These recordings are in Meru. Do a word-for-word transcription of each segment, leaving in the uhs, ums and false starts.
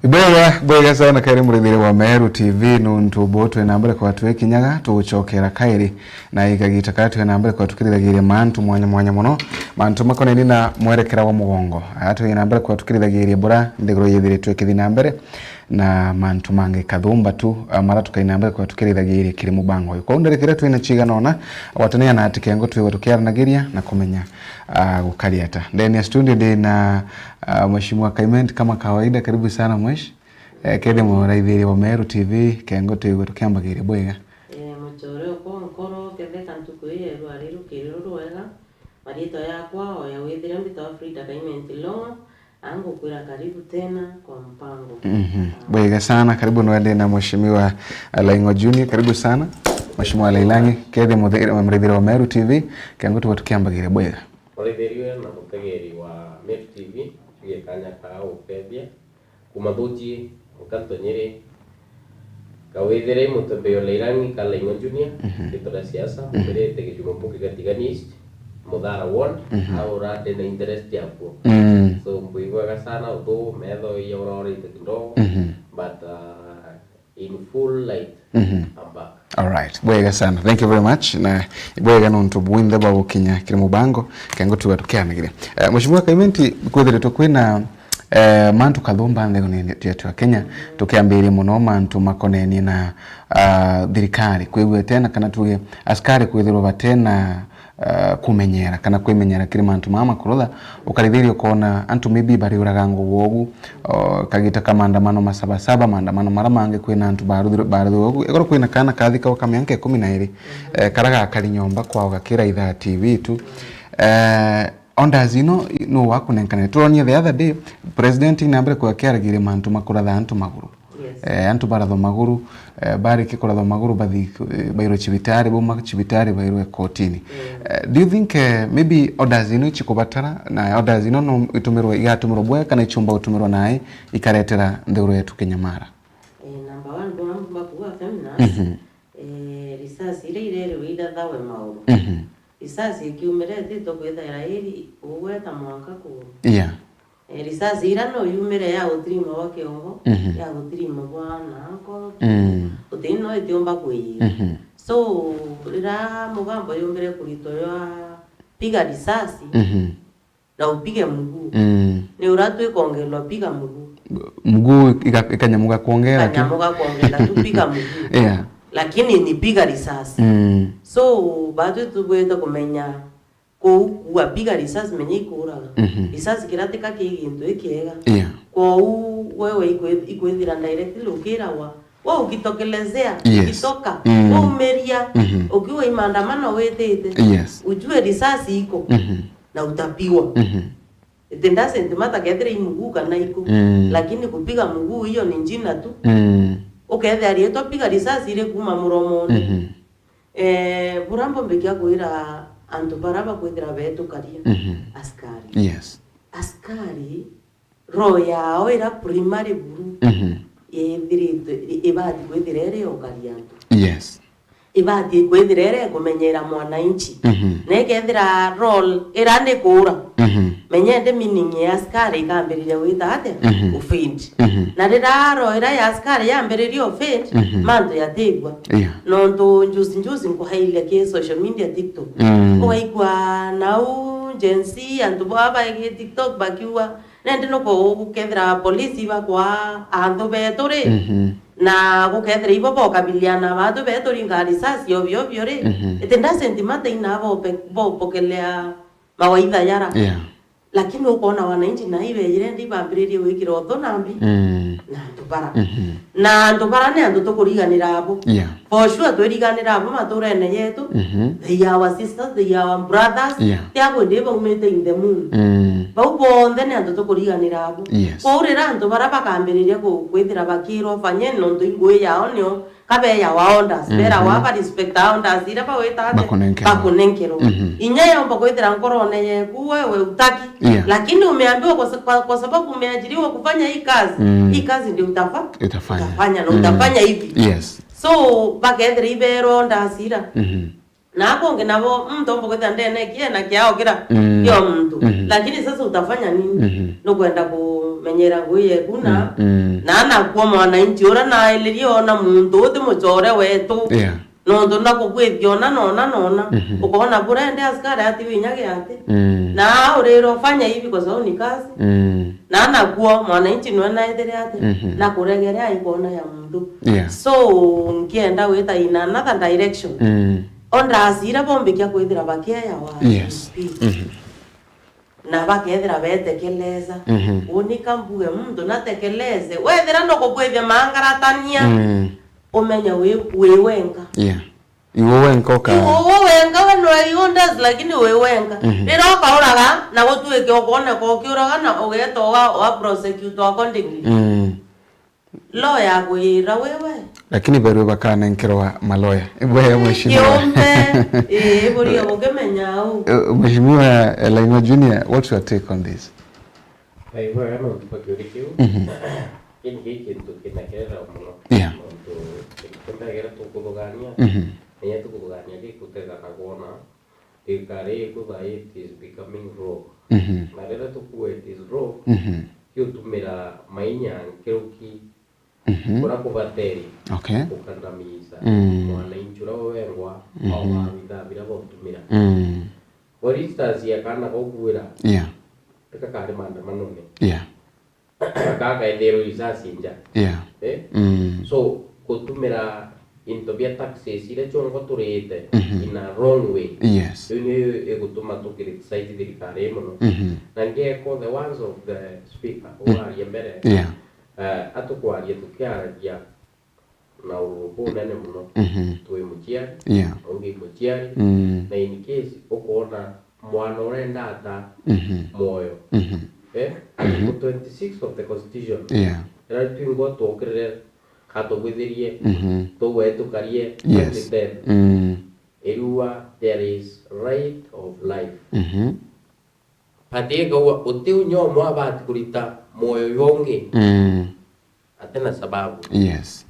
Ibwega, bwega sana kairi murithiri wa Meru T V, nuntu bo twi na mbere kwa twikinyaga, tugucokera kairi na ikagita ka twi na mbere kwa tukirithagiria mantu mwanya mwanya mono, mantu makoneni na mwerekera wa mugongo. Aa, twi na mbere kwa tukirithagiria bura nthiguru yithiritwe ikithi na mbere, na mantu mangi kathumba tu, ah, mara tukai na mbere kwa tukirithagiria kiri mubango uyu. Kwou nderekera twi na cigana ona, gwatania na ati kengo twigwe tukiaranagiria na kumenya, ah, gukari ata. Ndeni ya studio ndi na, ah, Mheshimiwa Kaimenti kama kawaida. Karibu sana mweshi. Eh, kethia muraithiria wa Meru T V, kengo twigwe tukiambagiria bwega. Eh, mucore okwa nkoro ketheka ntuku ii ya rwari rukiri rurwega. Mariitwa yakwa oya withire mbitwa Frida Kaimenti Longo, angukwira karibu tena kwa mpango. Mhm. Ah. Bwega sana, karibu nwende na Mheshimiwa Laing'o Junior, karibu sana. Mheshimiwa Lailang'i, kethia muthe-, murithiri wa Meru T V, kengo tuba tukiambagiria bwega. Murithiri na mutegeri wa Meru T V, tuge kanya ka ukethia. Kuma thuchi, nkanto Nyeri, kawithire mutembei o Lailang'i ka Laing'o Junior, mhm, gitore siasa, mhm, mbirite Gicuma Mbuki Gatigani East, Muthara Ward, mhm, aura ndi na interest yakuo. Mm. So, mbwigwaga sana uthu, metho iya urorite kidogo, mhm, but, uh, in full light, mhm, I'm back. All right, bwega sana. Thank you very much. Na bwega nontu bwinthe bwa gukinya kiri mubango, kengo tuga tukianagiria. Eh, Mheshimiwa Kaimenti, kwithiritwe kwina, eh, mantu kathumba nthiguni yetu ya Kenya, tukiambiria muno mantu makonenie na, ah, thirikari kwigua tena kana tuge askari kwithirwa batena, ah, kumenyera kana kwimenyera kiri mantu maa makurutha, ukarithiria ukona antu maybe bariuraga ngugu ugu, o, kagita ka maandamano ma Sabasaba, maandamano mara mangi kwina antu baruthirwe, baruthirwe ugu. Igoro kwina kana kathika ka mianka ikumi na iri, eh, kara gakari nyomba kwao gakira ithaa T V tu. Eh, Orders ino i-, nu wakunenkanire? Turonie the other day, president ina mbere kwa kiaragiria mantu makuratha antu maguru. Yes. Eh, antu barathwa maguru, eh, bariki kurathwa maguru bathi, eh, bairwe cibitari, bauma cibitari bairwe kotini. Mm. Eh, do you think, eh, maybe orders ino icikubatara, na orders ino no itumirwe, igatumirwa bwega kana ichumba gutumirwa nai ikaretera nthiguru yetu kinyamara? Eh, number one, bora mbakuwa feminist, mhm, eh, risasi iria irerwe irathawe maguru. Mhm. Risasi ikiumire ititwe kwithaira iri ugweta mwanka kuru. Yeah. Eh, risasi ira no yumire ya gutirima gwa kiongo, mhm, ya gutirima bwa na nko. Mm. Uti no itiumba kwiyira. Mhm. So, rira mugambo yumbire kuritwa jwa piga risasi, mhm, na upige mguu. Mm. Ni uria twikongerwa piga mguu. Mguu ika-, ikanyamu gakwongera tu. Kanyamu gakwongera tu, piga mguu. Yeah. Lakini ni piga risasi. Mm. So, batwi tubwite kumenya kuu kuga piga risasi, menya ikuuraga. Mhm. Risasi kiratika ki gintu ikiega. Yeah. Kwou wewe ikwe-, ikwithira directly ukirawa, we ukitokelezea, yes, ukitoka, mm, waumiria, mhm, ukiuga i maandamano witite, yes, ujue risasi iko, mhm, na utapigwa. Mhm. It doesn't matter kethira i mguu kana iku. Mm. Lakini kupiga mguu hiyo ni jina tu. Mm. Ukethia riitwa piga risasi iri kuuma muromone. Mhm. Eh, bura mbombe kia kwira antu bara bakwithira betukaria, mhm, askari. Yes. Askari, roho yao ira primary buru, mhm, ithiritwe, i-, ibati kwithira iri ya ukaria antu. Yes. Ibati kwithira iri ya kumenyera mwananchi. Mhm. Na ikethira role ira ni kuura, mhm, menya indi meaning ya askari ikambiriria gwita atia? Mhm. Ufaint. Mhm. Na rira roho ira ya askari yambiriria ufaint, mhm, mantu yatigwa. Yeah. Nontu njuzi njuzi nkuhairia ki social media TikTok. Mm. Ugaigua nau Gen Z, antu baa baigi TikTok bakiuga, nendi nuku-, gukethira polisi bakwa antu betu ri, mhm, na gukethira ibo bokabiliana batu betu ringa risasi ovyo ovyo ri, mhm, it doesn't matter ina bope-, bopokelea mawaitha yara. Yeah. Lakini ukona wananchi nai bejire ndi bambiririe gwikira uthu na mbi, mm, na antu bara. Mhm. Na antu bara ni antu tukuriganira abo. Yeah. For sure twiriganira abo maturene yetu. Mhm. They are our sisters, they are our brothers. Yeah. Ti abo ndi baumite in the moon. Mm. Bau bonthe ni antu tukuriganira abo. Yes. Kwou rira antu bara bakambiriria ku-, kwithira bakirwa fanye nontu i ngui yao nio kabeya wa orders, mm-hmm, bera wa ba respect orders ira bawita ati bakunenkerwa. Bakunenkerwa. Mm-hmm. Inya yomba kwithira nkorone yeku wewe utaki, yeah, lakini umeambiwa kwa sa-, kwa, kwa sababu umeajiriwa kufanya hii kazi, mm, hii kazi ndio utafa-, utafanya. Utafanya na, mm, utafanya hivi. Yes. So bakethira iberwa orders ira. Mm-hmm. Na akongi nabo, mm, ntomba kwithira ndene kiena kiao kira, mm, kio muntu. Mm-hmm. Lakini sasa utafanya nini? Mm-hmm. Nukwenda ku-, menyera ngui yeku na, mm, mm, na nakuo mwananchi uria nailirie ona muntu uti mucore wetu. Yeah. Nontu ndakugwithia ona nona nona. Mhm. Ukona burende askari ati winya giati. Mm. Na urire ufanya hivi kwa sababu ni kazi. Mm. Na nakuo mwananchi nwe naethire ati, mhm, na kuregere aikona ya muntu. Yeah. So, nkienda gwita in another direction. Mm. Ondrasira bombikia kwithira bakieya wa, yes, M P. Mhm. Na bakethira betekeleza. Mhm. Unika mbuge muntu natekeleze. Wethira ndukubwithia mangaratania, mm, umenye wi, wi wenka. Yeah. Iwe wenka ukaya. Iwe wenka, we no iundas, lakini wi wenka. Mhm. Riria ukauraga, na gutuike ukoneka ukiuraga, na ugeeta uga, uga prosecute accordingly. Mm. Law yakwira wewe. Lakini berwe bakanenkerwa maloya. Ibwega, mheshimiwa. Kiumbe, eh, iburi gukimenya au. Eh, Mheshimiwa Laing'o Junior, what's your take on this? Eh, ibwega no mpaka uri kiu. Mhm. Kini giki kintu kinekerera muno. Yeah. Nontu kintu kimbegere tukuthugania. Mhm. Ninya tukuthugania gikutethana kwona thirikari iku thaa ii it is becoming raw. Mhm. Na riria tukuuga it is raw, mhm, kiutumira mainya nkiruki, mhm, kuria kubateri, okay, kukandamiza, mm, mwananchi uria wengwa, mhm, au maabithaa biria bautumira. Mm. For instance, ya kana gaukuira, yeah, tikakari maandamanone. Yeah. Gakaethirwa risasi nja. Yeah. Eh? Mm. So, gutumira into bia taxes iria ciongo turite, mhm, in a wrong way. Yes. Riu niyo igutuma tukiricite thirikari ii muno. Mhm. Na ngieko the words of the speaker, mm, uraria mbere. Yeah. Eh, atukwaria tukiaragia na ururu bunene muno. Mhm. Twi muciari, yeah, ungi muciari, mm, na in case ukoona mwana urenda ata, mhm, mwoyo. Mhm. Eh? Mhm. Ku twenty-six of the constitution, yeah, iria twingwa twokirire katubwithirie, mhm, tugwe tukarie, yes, twenty ten. Mm. Iriuga there is right of life. Mhm. But ikauga uti unya umwe abati kurita mwoyo yongi, mm, atina sababu. Yes.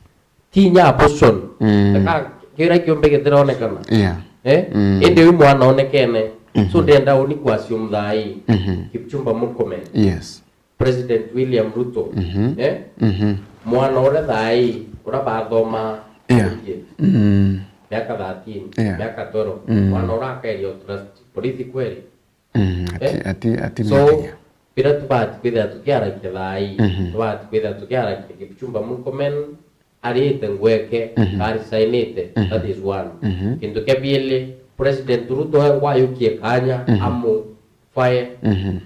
Ti inya abortion. Mm. Aka kira kiumbe gitironekana. Yeah. Eh? Mm. Indi uyu mwana onekene. Mhm. So ndenda uni kwa assume thaa ii. Mhm. Kipchumba Murkomen. Yes. President William Ruto. Mhm. Eh? Mhm. Mwana uria thaa ii, uria bathoma, yeah, Egypt. Mm. Miaka thirteen, yeah, miaka twelve. Mm. Mwana uria akeria trust polisi kweli? Mm, ati, eh? Ati, ati so, metiria. Biria tubati kwithira tukiaragia thaa ii, mhm, tubati kwithira tukiaragia Kipchumba Murkomen ariite ngweke, mhm, kari sainite, mhm, that is one. Mhm. Kintu kia biiri, President Ruto engwa ayukie kanya, mhm, amu fire. Mhm.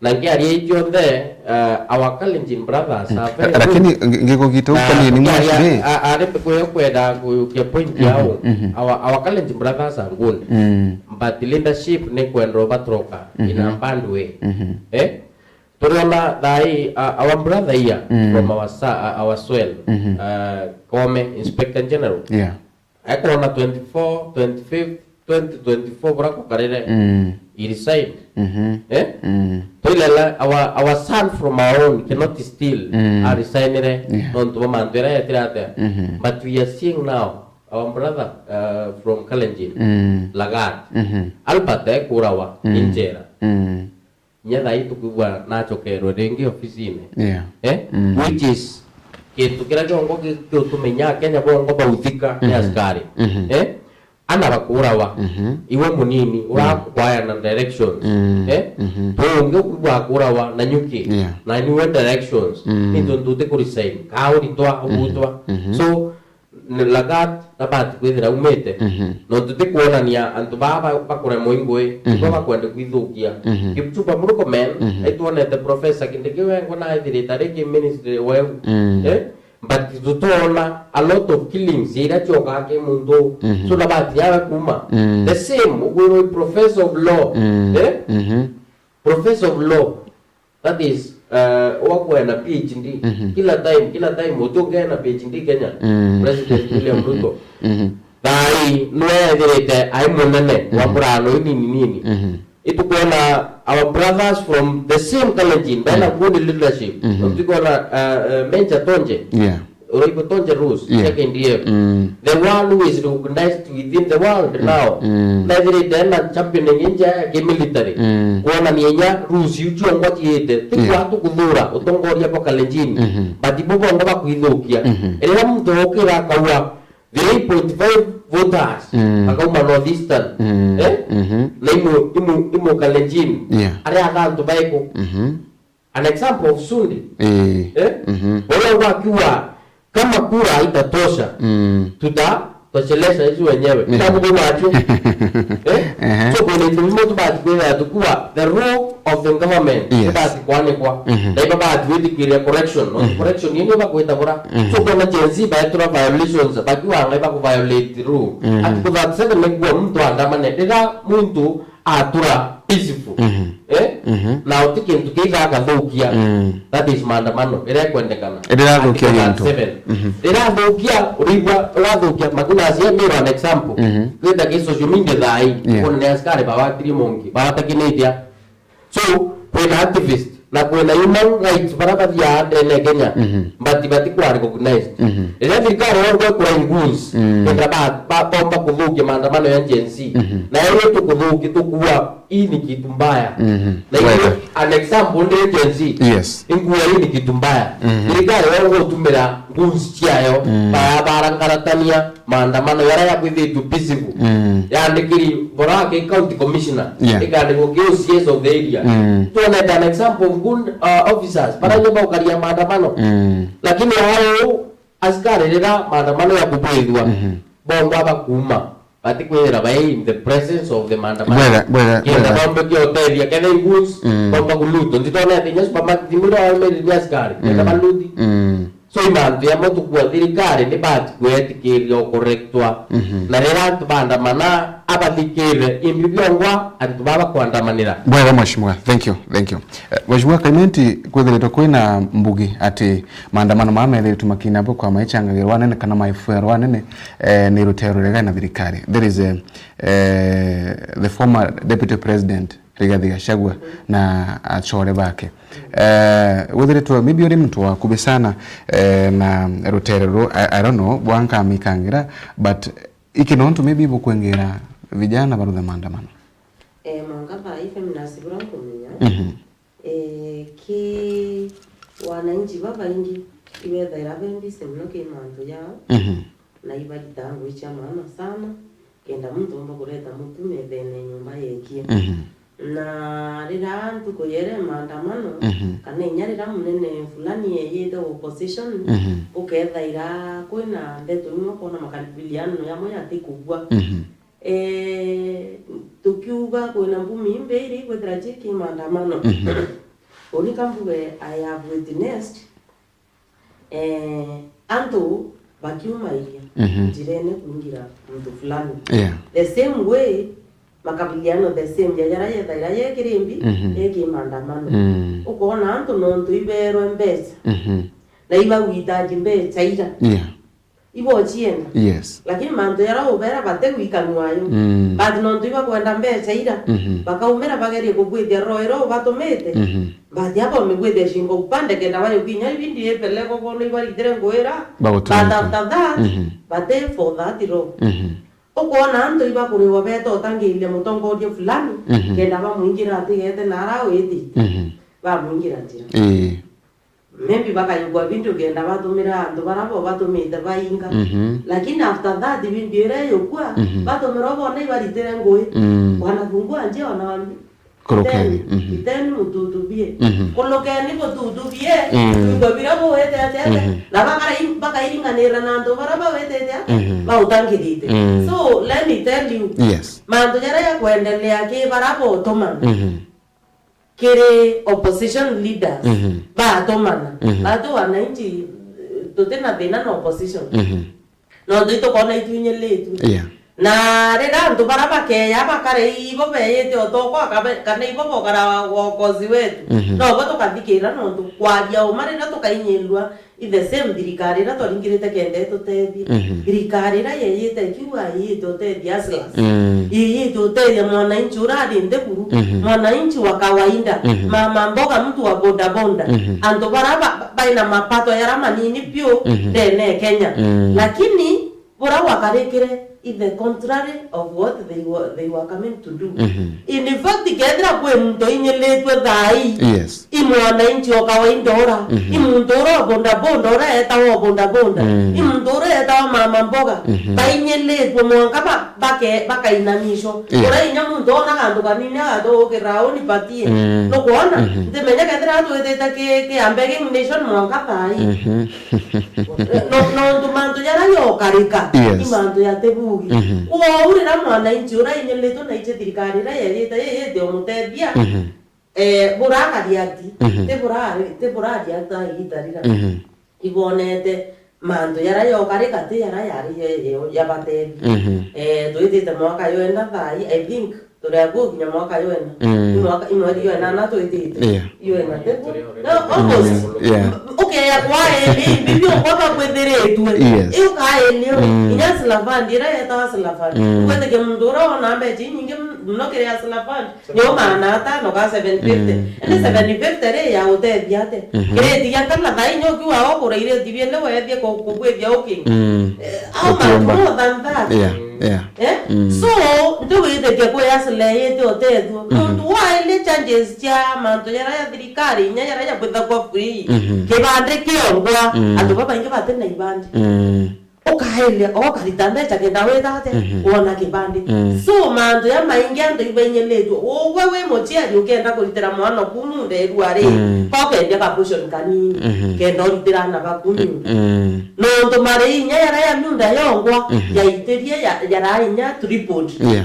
Na ngiaria ii cionthe, uh, our Kalenjin brothers, mm, are very, lakini good. Ngi-, ngigugita ukanie ni mwashi ri? A-, ari kwe-, kwenda kuyukia point, mhm, yao. Mhm. Our, our Kalenjin brothers are good. Mm. But leadership ni kwenda ubatoroka in a, mhm, bad way. Mhm. Eh? Turiona thaa ii, uh, our brother here, mm, from our sa-, uh, our soil, mhm, uh, Koome, Inspector General. Yeah. Akoona twenty-four, twenty-fifth, twenty twenty-four bura kukarire, mm, he resigned. Mhm. Eh? Mm. Toilela, our, our son from our own cannot steal, mm, aresignire, yeah, nontu bwa mantu jaria yetire atia. Mhm. But we are seeing now, our brother, uh, from Kalenjin, mm, Lagat. Mhm. Albert ekurawa, mm, injera. Mm. Kinya thaa ii tukwigua nachokerwe ringi ofisine. Yeah. Eh? Mm. Which is kintu kiria kiongo gi-, giutumenya Akenya bongo bauthika ni, mhm, askari. Mhm. Eh? Ana bakurawa. Mhm. Iwe munini, mm, urakwaya na directions. Mm. Eh? Mhm. Twi ungi ukwigua akurawa na nyuki. Yeah. Na niwe directions. Mm. Ni tuntu uti kuresign. Ka uritwa, mhm, ugutwa. Mhm. So, N-, Lagat abati kwithira aumite. Mhm. Nontu ti kwonania antu baa ba-, bakuremwa ingui, mhm, nibo bakwenda kwithukia. Mhm. Kipchumba Murkomen, mhm, aitwonete Professor Kindiki wengwa na ethirite ari ki ministry weu. Mm. Eh? But tutona a lot of killings iria ciokaa ki muntu. Mhm. So nabati yawe kuma. Mm. The same, ugwirwe professor of law. Mm. Eh? Mhm. Professor of law. That is, uh, wakwenda P H D. Mhm. Kila time, kila time, uti ungena P H D Kenya. Mm. President William Ruto. Mhm. Thaa ii, nwe ethirite ai munene wa, mhm, murano inini nini. Mhm. Itukwona our brothers from the same Kalenjin, bena, mhm, good leadership. Mhm. Tukwona, uh, uh, Major Tonje. Yeah. Uraigua tonje rules, yeah, cia K D F. Mm. The one who is recognized within the world, mm, now. Mm. Nethirite na championing inja ya kimilitary. Mm. Kuonania inya rules iu ciongwa ciite. Ti, yeah, kwa tukuthura utongoria bwa Kalenjin. Mm-hmm. But ibo bongo bakwithukia. Mm-hmm. Riria muntu okira akaua three point five voters, mm, akauma North Eastern. Mm. Eh? Mm-hmm. Na imu, imu, imu Kalenjin. Yeah. Aria athantu baiku. Mm-hmm. An example of Sundi. Eh. Eh? Mhm. Wala wakiwa kama kura haitatosha, mm, tutatoshelesha hizi wenyewe. Yeah. Kitabu kama acho. Eh? Ehe. So, kuna kitu muhimu tubaki kwenda tukua the role of the government. Yes. Tubaki kwane kwa. Mhm. Na iba bati withikiria correction. No? Mhm. Correction yini bakwita bura. Mhm. So, kuna Gen Z baetura violations, bakiwa ngai baku violate rule. Mhm. Article thirty-seven ni kuwa mtu andamane. Rira muntu atura peaceful. Mhm. Eh? Mhm. Na uti kintu kiu gakathukia. Mm. That is maandamano. Iria ikwendekana. Iria irathukia gintu. Article thirty-seven. Mhm. Iria irathukia, urigwa, irathukia, makuna acia, mirror an example. Mhm. Kwita ki social media thaa ii, yeah, kuna ni askari bawatiri mongi, bawatakinitia. So, kwina activist, na kwina human rights, bara bathiaa ndene Kenya, mhm, but batikwaa recognized. Mhm. Riria thirikari yongwa ikura in goons, mm, kenda ba, ba, bomba kuthukia maandamano ya Gen Z. Mhm. Na yeye tukuthukia, tukua, hii ni kitu mbaya. Mhm. Na hiyo, wega, an example, ndi Gen Z. Yes. Ingua, hii ni kitu mbaya. Mhm. Thirikari yongwa utumira goons ciayo, mm, ba, barangaratania, maandamano yara yakwithitue peaceful. Mm. Yandikiri borake county commissioner, yeah, ikandikwo ki O C S of the area. Mm. Tuonete an example of good, uh, officers, bara, mm, nyo baukaria maandamano. Mm. Lakini hao askari rira maandamano ya kubwithwa, mhm, bongo abakuuma. Batikwira bai in the presence of the maandamano. Bwega, bwega, kenda bwega. Bambe kiotethia, kethe igus, mm, bomba kuluto. Nditonete inya supermarket, imwe ndo aumiri ni askari, kenda, mm, baluti. Mm. So, i mantu yamo tukua thirikari ni bati kwetikiria ukorektwa. Mhm. Na riria antu bandamana, abathikire, imbi biongwa antu baba kwandamanira. Bwega, Mheshimiwa. Thank you, thank you. Eh, Mheshimiwa Kaimenti, kwithiritwe kwina mbugi ati maandamano maya methiritwe makinabukwa maicangagirwa anene kana maifwerwa anene, eh, ni rutero rurega na thirikari. There is a, eh, the former deputy president Rigathi Gachagua na achore bake. Eh, withiritwe maybe uri muntu wakubi sana, eh, na rutere ru, I, I don't know, bwanka amikangira, but iki nontu maybe bukwengera vijana baruthe maandamano. Eh, mwanka thaa ii feminist bura nkumenya. Mhm. Eh, ki wananchi babaingi ibethaira be busy muno ki mantu jao, mhm, na ibarita ngui cia maana sana. Kenda muntu omba kureta mutu methene nyomba yekie. Mhm. Na riria ntuku yere maandamano, mhm, kana inya riria munene fulani eyite opposition, mhm, ukethaira kwina ndeto imwe ukona makabiliano yamwe yatikugua. Mhm. Eh, tukiuga kwina mbumi imbi iri kwithira ci ki maandamano. Mhm. Uni kambuge I have witnessed eh, antu bakiumairia, mhm, njirene kuingira muntu fulani. Yeah. The same way, makabiliano the same, ya jara yethaira ye kirimbi, mhm, ye ki maandamano. Mm. Ukona antu nontu iberwe mbeca, mhm, na ibauhitaji mbeca ira. Yeah. Ibo cienda. Yes. Lakini mantu jara ubera bategwikanua ayo. Mm. But nontu ibakwenda mbeca ira, mhm, bakaumira bagerie kugwithia roho ira ubatumite. Mhm. But abo migwithia shingo upande kenda bayo kinya ibindi epeleko bono ibaritire ngwira. Bagutumite. But after that, mhm, bate for that roho. Mhm. Ukona antu ibakuriwa beta utangiria mutongoria fulani, mhm, kenda bamwingira atigete na ara witite. Mhm. Bamwingira njira. Ii. Maybe bakayugua video kenda batumira antu bara bo batumite bainga. Mhm. Lakini after that video ira yukua, mhm, batumira bone ibaritire ngui. Mm. Wanafungua njia, wanawambia, kurukeni. Iteni, mhm, iteni mututubie. Mhm. Kurukeni mututubie, mm, tuigua bira buwete atia atia. Mhm. Na bakara-, bakairinganira na antu bara bawetete atia, mhm, bautangirite. Mm. So, let me tell you, yes, mantu jaria jakwendelea ki bara botumana. Mhm. Kiri opposition leaders, mhm, batumana. Mhm. Batu wananchi, eh, tuti na thina na opposition. Mhm. Nontu itukona itwinyiritue. Yeah. Na riria antu bara bakeya bakare ibo beyite o tokwa, kabe-, kana ibo bokara wokozi wetu, Mhm. nobo tukathikira, nontu kwaria uma riria tukainyirua i the same thirikari iria twaringirite kenda itutethie. Mhm. Thirikari iria yeyite ikiuga iyite utethia hustlers. Mm. Iyite utethia mwananchi uria ari nthiguru, Mhm. mwananchi wa kawaida, Mhm. mama mboga, mtu wa bodaboda, Mhm. antu bara ba-, ba-, baina mapato yara manini piu Mhm. ndene ya Kenya. Mm. Lakini bura gwakarikire is the contrary of what they were, they were coming to do. Mhm. In fact, kethira kwi muntu inyilitwe thaa ii, Yes. i mwananchi o kawaida ura, Mhm. i muntu ura wa bodaboda, ura etawa wa bodaboda, Mm. i muntu ura etawa mama mboga, Mhm. bainyilitwe mwanka ba-, bake-, bakainamishwa. Yeah. Ura inya muntu ona kantu kanini agathukira uni patie. Mm. Nukwona? Mhm. Ntimenya kethira twitite ki, ki a begging nation mwanka thaa ii. Mhm. No, nontu mantu jaria jokarika, Yes. ni mantu jatibugi. Mhm. Kwou riria mwananchi uria inyilitwe na ichi thirikari iria yeyite yeyite umutethia, Mhm. eh, bura akareact, Mhm. ti bura, ti bura react igiita rira. Mhm. Ibonete mantu jaria jokarika ti jaria jari je-, je-, jabatethia. Mhm. Eh, twitite mwaka jwenda thaa ii, I think, Turi akuo kinya mwaka jwena. Mm. I mwaka, i mweri jwena na twitite. Yeah. Jwena, tebu? No, August. Mm, yeah. Ukeya kwa eli, bibi ukwa bakwithiritwe. Yes. I ukaelio. Mm. Inya Hustler Fund, ira yetawa Hustler Fund. Mm. Ukwitikia muntu ura wona mbeca inyingi muno kiri Hustler Fund. Ni o magana atano ka seven fifty. Mm. Indi Mm. seven fifty ri ya utethia ate? Mhm. Kireti gia kana thaa inya ukiwa ukura ireti biende wethie ku-, kubwithia uking. Mm. Eh, how much Ukiumba. more than that? Yeah. Yeah. Eh? Mm. So, ntiwithitie kwi Hustler yite utethua. Mhm. Nontu wa ile charges cia mantu jaria ja thirikari, inya jaria jakwithagwa free. Mhm. Kibandi kiongwa, Mm. antu babaingi bati na ibandi. Mm. Ukaelia, ukarita mbeca kenda wita ate, Mhm. wona kibandi. Mm. So, mantu ja maingi antu ibainyilitwe. Ugwe wi muciari ukenda kuritira mwana oku munda erua ri, Mm. ka ukendia ka portion kanini, Mhm. kenda uritira ana baku nyumba. Mm. Nontu mari inya jaria ja miunda yongwa, Mhm. jaitirie ja-, jarai inya tripled. Yeah.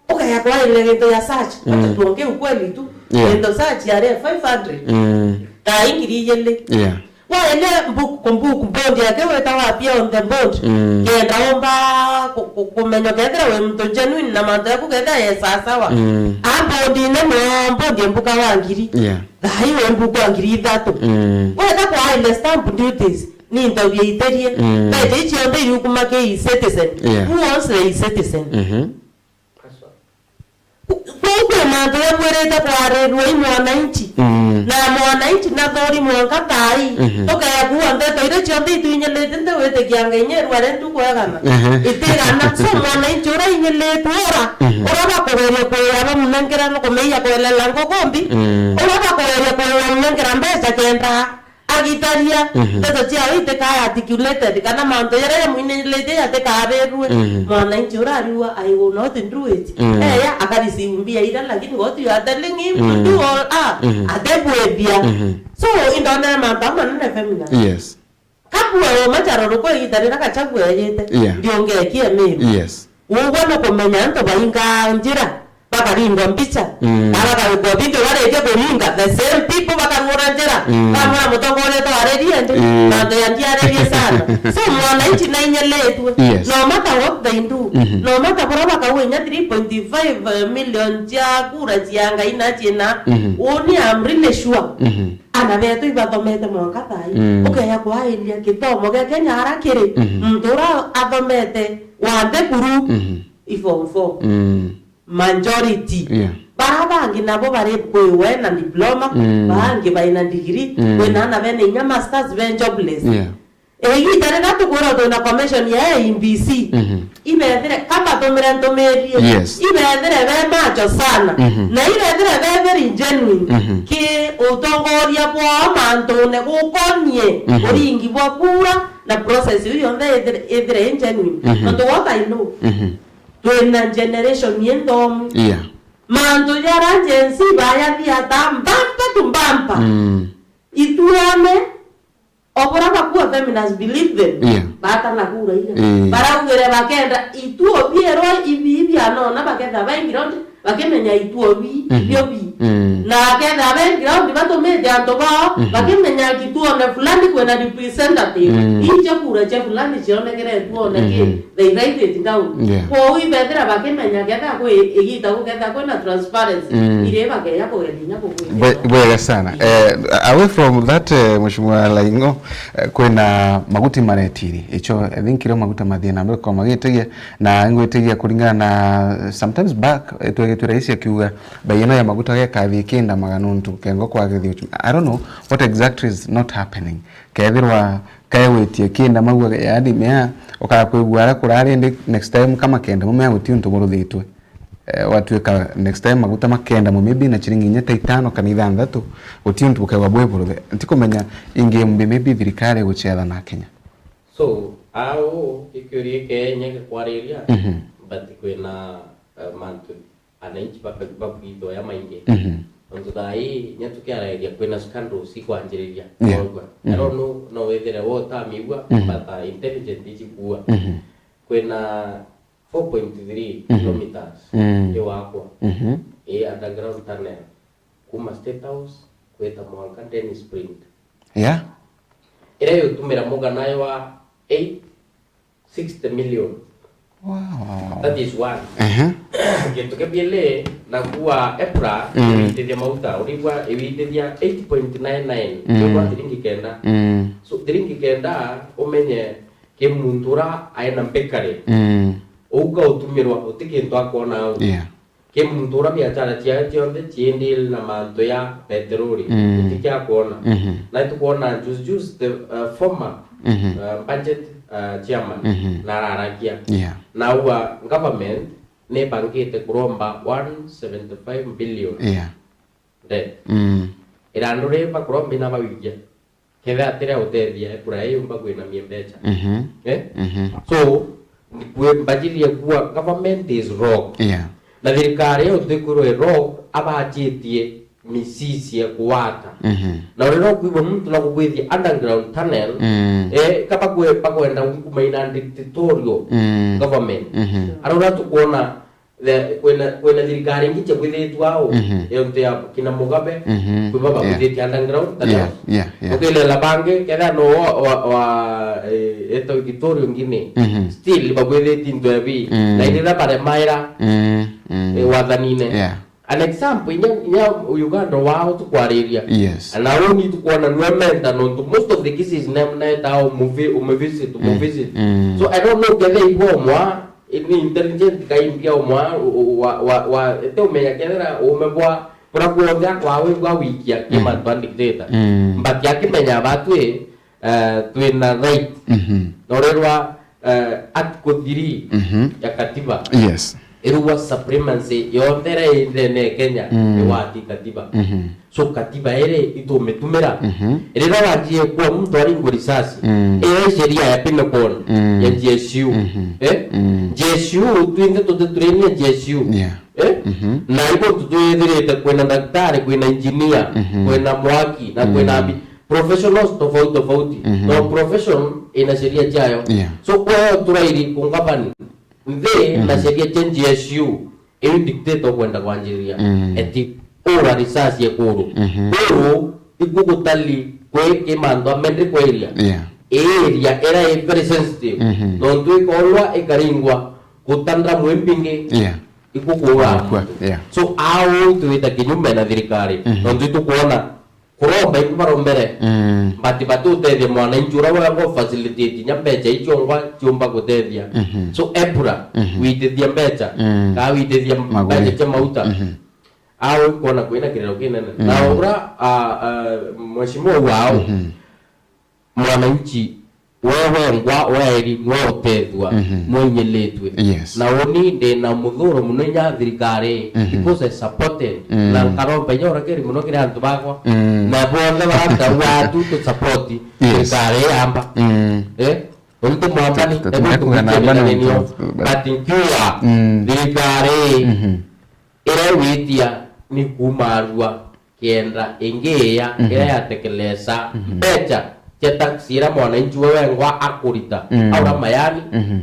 Ukaya kwairire gintu ya search, Mm. watu tuongee ukweli tu. Yeah. Gintu search yari five hundred. Mm. Thaa ingiri igiri. Yeah. Waire mbuku, mbuku, board yake wetawa Appear on the Board. Mm. Kenda umba ku-, ku-, kumenya kethira wi muntu genuine na mantu yaku kethira ye sawasawa. Mm. A board ine no board ya mbuka wa ngiri. Yeah. Thaa ii we mbuku wa ngiri ithatu. Mm. Wenda kwaile stamp duties. Ni interview iterie. Mm. Mbeca icio cionthe iukuma ki e-citizen. Yeah. Who owns the e-citizen? Mhm. Kuu kwi mantu jabwirite kwarirua i mwananchi. Mm. Na mwananchi nathuri mwanka thaa ii. Mhm. Tukaya kuua ndeto iria cionthe itwinyilite nti witikia Ngai nyerua ri ntuku egana. Ehe. Itigana. So mwananchi uria inyilitwe ura, Mhm. uria bakugeria kuya bamunenkera nukumeia kwelela ngukumbi, Mm. uria bakugeria kuya bamunenkera mbeca kenda agitaria Mhm. ndeto ciao itikae articulated, kana mantu jaria jamwinilite jatikabirue. Mhm. Mwananchi uria ariua, "I will not do it." Mm. Eya, akarisiu mbia iria, lakini what you are telling him to Mm. do all are, Mhm. atebwethia. Mhm. So, indonere mantu amanene feminine. Yes. Kabua uma charo ruko igita riria Gachagua ejite, Yeah. ndiungekie Meru. Yes. Ugwe nukumenya antu baingaa njira, bakaringwa mbicha, Mm. na bakarungwa video, barikia kuringa, the same people bakaruura njira, Mm. bamwira mutongoria twariririe ndi, Mm. na ntu ya ndiaririe sana. So, mwananchi nainyelitwe. Yes. No matter what they do, Mhm. no matter bura bakauga inya three point five million cia kura cia Ngai na ciina, Mhm. uni I'm really sure. Mhm. Ana betu ibathomete mwanka thaa ii. Mm. Ukeya kwairia githomo gia Kenya ara kiri, Mhm. muntu uria athomete wa nthiguru, Mhm. i form four. Mm. Majority. Yeah. Bara bangi nabo bari kwiwe na diploma, Mm. bangi baina degree, Mm. kwina ana bena inya masters be jobless. Yeah. Igita riria tukwirwa twina commission ya I E B C, Mhm. ibethire, kama tumire ntumirie, Yes. ibethire be macho sana, Mhm. na ibethire be very genuine, Mhm. ki utongoria bwao mantune gukonie Mhm. uringi bwa kura na process iu yonthe ithire, ithire i genuine. Mhm. Nontu what I know, Mhm. twina generation i nthomu. Yeah. Mantu jaria Gen Z bayathia ta mbampa tu mbampa. Mm. Ituone, o bura bakua feminist believe them. Yeah. Batana kura iria. Eh. Baraugire bakenda ituo bierwa ibi, ibi anona baketha baingirwa ndi, bakimenya ituo bi, Mhm. ibio bi. Mm. Na akethira be ground batumite antu bao, mhm, bakimenya kituone fulani kwina representative. Mm. Iche kura cia fulani cionekere tuone ki, mhm, they write it down. Yeah. Kwou ibethira bakimenya ketha kwi igita guketha kwina transparency. Mm. Iri bakeya kugeria inya kugwithia. Bwe-, bwega sana. Yeah. Eh, away from that, eh, Mheshimiwa Laing'o, eh, kwina maguti maretiri. Icho, I think, irio maguta mathie na mbere kwa magitegia, na ngwitigia kuringana na sometimes back, eh, twegitwe rais akiuga, bei ino ya maguta gekathie kinda magana nontu kengo kwagithia uchumi. I don't know what exactly is not happening. Kethirwa kaegwitie kinda magua, yaani mea, ukakwigua ara kurari ndi next time kama kenda mumea guti untu buruthitwe. Eh, watuika next time maguta makenda mo maybe na chiringi inya ta itano kana ithanthatu, guti untu bukaigua bwi buruthe. Ntikumenya ingi mbi maybe thirikari gucetha na Kenya. So, au, ikiuria ikenya gikwariria, mhm, but kwina, eh, mantu ananchi baka-, bakwithoya maingi. Mhm. Nontu thaa ii, inya tukiaragiria kwina scandals ikwanjiriria. Yeah. Waigua? Mhm. I don't know, no withire we utamigua, mhm, but, uh, intelligent ijikua. Mhm. Kwina four point three, mhm, kilometers, mm, iwakwa. Mhm. I underground tunnel. Kuma State House, kwita mwanka Dennis Sprint. Yeah. Iria yutumira mugana yo wa eight sixty million. Wow, wow, wow. That is one. Ehe. Gintu kia bieli, na kuwa EPRA, mm, iwitithia mauta, urigwa iwitithia eight point nine nine. Mm. Urigwa thiringi kenda. Mm. So, thiringi kenda, umenye ki muntu ura aina mbikari. Mm. Uga utumirwa, uti kintu akwona au. Yeah. Ki muntu ura biachara ciawe cionthe ciindiri na mantu ya peteroli, mm, utikiakwona. Mhm. Na itukwona juzi juzi the, uh, former, mhm, uh, budget, uh, chairman, mhm, na ararakia. Yeah. Na auga government nibangite kuromba one seventy-five billion. Yeah. Debt. Mm. Irandu ri bakuromba ina bawikia. Kethira atiria utethia, ekura yumba kwinamia mbecha. Mhm. Eh? Mhm. So, kwi-, mbajirie kuwa government is rogue. Yeah. Na thirikari iyo ntikwirwa i rogue, abachitie misisi ya kuwata. Mhm. Na urira ukwigua muntu na kugwithia underground tunnel, mm, eh, kaba kwe-, bakwenda kumaina dictatorial, mm, government. Mhm. Arora tukwona The, kwina, kwina thirikari ingi ciabwithitwe au, mhm, yonte ya kina Mugabe, mhm, kwiba, yeah, babwithitie underground, ta yeah, yeah, yeah. Ukilela bangi, kethira no wa, wa, wa, eh, eto Gitorio ngini, mhm, still babwithitie into ebi, mm, na indi riria baremaira, mm, mm, eh, wathanine. Yeah. An example, inya, inya Uganda wao tukwariria. Yes. Na uni tukwona nwe menta nontu most of the cases na, na eta umuvi-, umuvisit, mm, umuvisit. Mm. So I don't know kethira igwa umwa, ni intelligent kaimbia umwa, wa, wa, wa, ete umenya kethira ume bwa, bura kuothea kwa wigwa wikia, mm, kima twa dictator. Mm. But akimenya batwi, eh, twina right. Mhm. Na urerwa, eh, article three, mhm, ya katiba. Yes. Irugwa supremacy yonthe iria iri ndene ya Kenya, mm, ni wati katiba. Mhm. So katiba iri itumitumira. Mhm. Riria wanjie kuwa muntu aringwa risasi, mm, iri sheria ya penal code, mm, ya G S U. Mhm. Eh? Mm. G S U, twinthe tuthe turi ni G S U. Yeah. Eh? Mhm. Na ibo tutwithirite kwina daktari, kwina engineer, mhm, kwina mwaki, na kwina, mm, abi-, professionals tofauti tofauti. Mhm. Na profession ina sheria ciayo. Yeah. So, kwa hiyo turairi kungabani nthi na, mhm, sheria cia G S U, iu dictator ukwenda kwanjiriria. Mm. Eti, ura risasi ekuru. Mhm. Uru, iku gutali kwi kimandu amendri kwa area. Yeah. Area ira i very sensitive. Mhm. Nontu ikorwa ikaringwa gutandra mwimbingi. Yeah. Ikukuura. Kua, yeah. So, au twita kinyume na thirikari. Mhm. Nontu itukwona kuromba iku barombere. Mm. But batutethia mwananchi uria wengwa facilitate nya mbecha icio ngwa ciumba gutethia. Mhm. So, EPRA, mhm, witithia mbecha, mm, kaa witithia maguri, mbecha cia mauta. Mhm. Au ikwona kwina kiriro kinene. Mm. Na ura, a, a, mheshimiwa wao, mhm, mwananchi we wengwa, waeri, nwa utethua, mhm, nwa inyilitwe. Yes. Na uni ndi na muthuro muno inya thirikari, mhm, because I supported, mm, na nkaromba inya urakeri muno kiri antu bakwa. Mm. Na bonthe barata watu tu support, yes, thirikari yamba. Mm. Eh? Untu mwambani, ta-, ta-, ebu tumekwenda namba na tukikirirania nio, but but nkiuga, mm, thirikari, mhm, iria witia ni kumarua kenda ingi iya, mhm, iria yatekelesa, mhm, mbecha cia tax iria mwananchi we wengwa akurita, mm, aura mayani, mhm,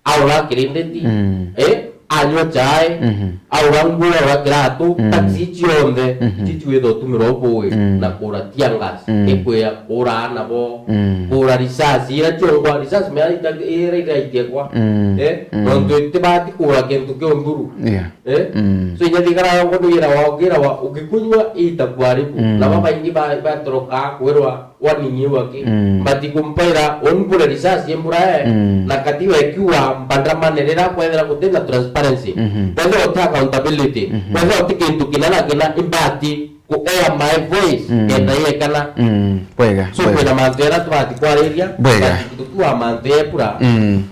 aura kirinditi, mm, eh, Anywa chai, Mhm. aura nguo, aura kiratu, Mm. taxi cionthe, Mhm. cicwitha utumirwa ubui, Mm. na kura tear gas, Mm. ikwia kura aana bo, Mm. kura risasi, ira ciongwa, risasi mea ita-, ira iraitie kwa. Mm. Eh? Mm. Nontu itibati kura kintu kiu nthuru. Yeah. Eh? Mm. So inya thigara yongo ni ira wa, ira wa, ukikunywa itakuharibu. Mm. Na babaingi ba-, batorokaa kwirwa warning iu aki. Mm. But ikumpaira, unbure risasi embura, eh, Mm. na katiba ikiuga mbandamane rira kwethira guti na transparency. Mhm. Kwethira uti accountability. Mhm. Kwethira uti kintu kina na kina imbati ku air my voice, Mm. kenda yekana. Mm. Bwega, So, bwega. kwina mantu era tubati kwariria, Bwega. but tutua mantu ya embura. Mm.